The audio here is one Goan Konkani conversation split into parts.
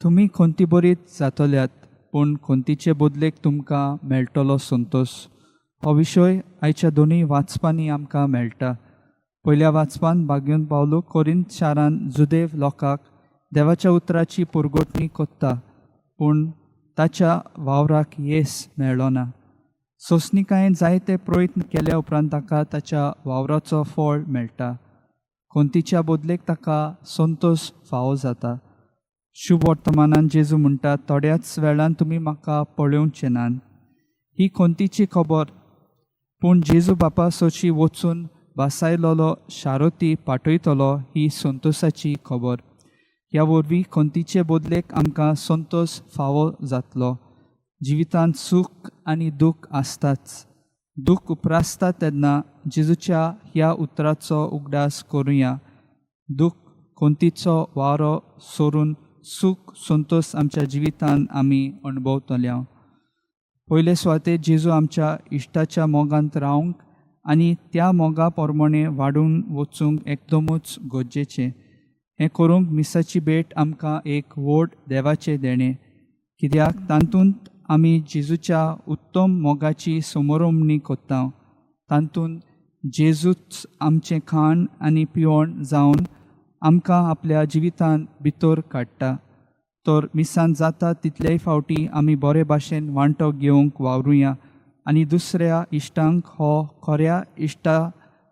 तुमी खंती बरीत जातल्यात, पूण खंतीचे बदलेक तुमकां मेळटलो संतोश. हो विशय आयच्या दोनूय वाचपांनी आमकां मेळटा. पयल्या वाचपान भाग्योन पावलो कोरिंत शारान जुदेव लोकांक देवाच्या उतराची पुरगोटणी कोत्ता, पूण ताच्या वावराक येस मेळ्ळो ना. सोंसणिकायेन जायते प्रयत्न केल्या उपरांत ताका ताच्या वावराचो फळ मेळटा. खंतीच्या बदलेक ताका संतोश फावो जाता. शुभ वर्तमानान जेजू म्हणटा, थोड्याच वेळान तुमी म्हाका पळोवचे नात. ही खंतीची खबर, पूण जेजू बापा सोची वचून भासायलोलो शारोती पाठयतलो ही संतोशाची खबर. ह्या वरवीं खंतीचे बदलेक आमकां संतोश फावो जातलो. जिवितांत सूख आनी दूख आसताच. दूख उप्रासता तेन्ना जेजूच्या ह्या उतराचो उगडास करुया. दूख खंतीचो वारो सोरून सूख संतोश आमच्या जिवितांत आमी अणभवतल्या. पयले सुवातेर जेजू आमच्या इश्टाच्या मोगांत रावंक आनी त्या मोगा प्रमाणे वाडून वचूंक एकदमूच गरजेचें. हें करूंक मिसाची भेट आमकां एक व्हड देवाचें देणें, कित्याक तातूंत आमी जेजूच्या उत्तम मोगाची समरोमणी करता. तातूंत जेजूच आमचें खाण आनी पिवण जावन आमकां आपल्या जिवितांत भितर काडटा. तर मिसान जाता तितलेय फावटी आमी बरे भाशेन वांटो घेवंक वावरुया आनी दुसऱ्या इश्टांक हो खऱ्या इश्टा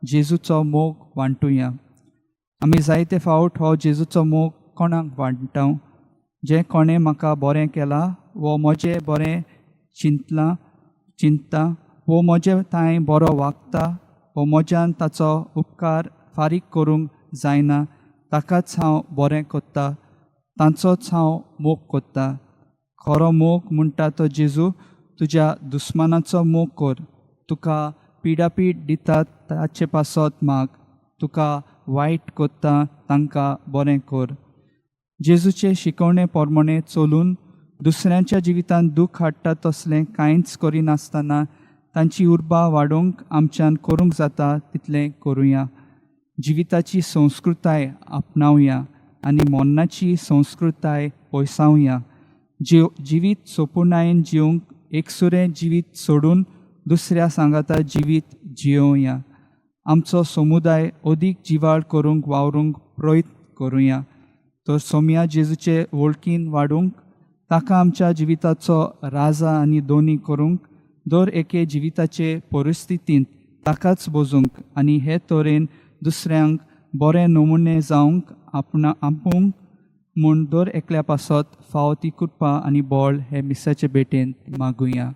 जेजूचो मोग वांटुया. आमी जायते फावट हो जेजूचो मोग कोणाक वांट्टा? जें कोणें म्हाका बरें केलां वो म्हजें बरें चिंतलां चिंतता वो म्हजें तांय बरो वागता वो म्हज्यान ताचो उपकार फारीक करूंक जायना, ताकाच हांव बरें कोत्ता, तांचोच हांव मोग कोत्ता. खरो मोग म्हणटा तो जेजू, तुज्या दुस्मानाचो मोग कर, तुका पिडापीड दितात ताचे पासत माग, तुका वायट कोत्ता तांकां बरें कर. जेजूचे शिकवणे प्रमाणे चलून दुसऱ्यांच्या जिवितांत दूख हाडटा तसलें कांयच करिनासतना तांची उर्बा वाडोवंक आमच्यान करूंक जाता तितलें करुया. जिविताची संस्कृताय आपणावया आनी मरणाची संस्कृताय पयसावया. जीव जिवीत सोपुर्णायेन जिवंक एकसुरें जिवीत सोडून दुसऱ्या सांगाता जिवीत जियोवया. आमचो समुदाय अदीक जिवाळ करूंक वावरूंक प्रयत्न करुया. तर सोमया जेजूचे वळखीन वाडूंक, ताका आमच्या जिविताचो राजा आनी दोनी करूंक, दर एके जिविताचे परिस्थितींत ताकाच बोजूंक आनी हे तरेन दुसऱ्यांक बरे नमुने जावंक आपणा आपूंक म्हूण दर एकल्या पासत फावो ती कृपा आनी बळ हे मिसाचे भेटेंत मागुया.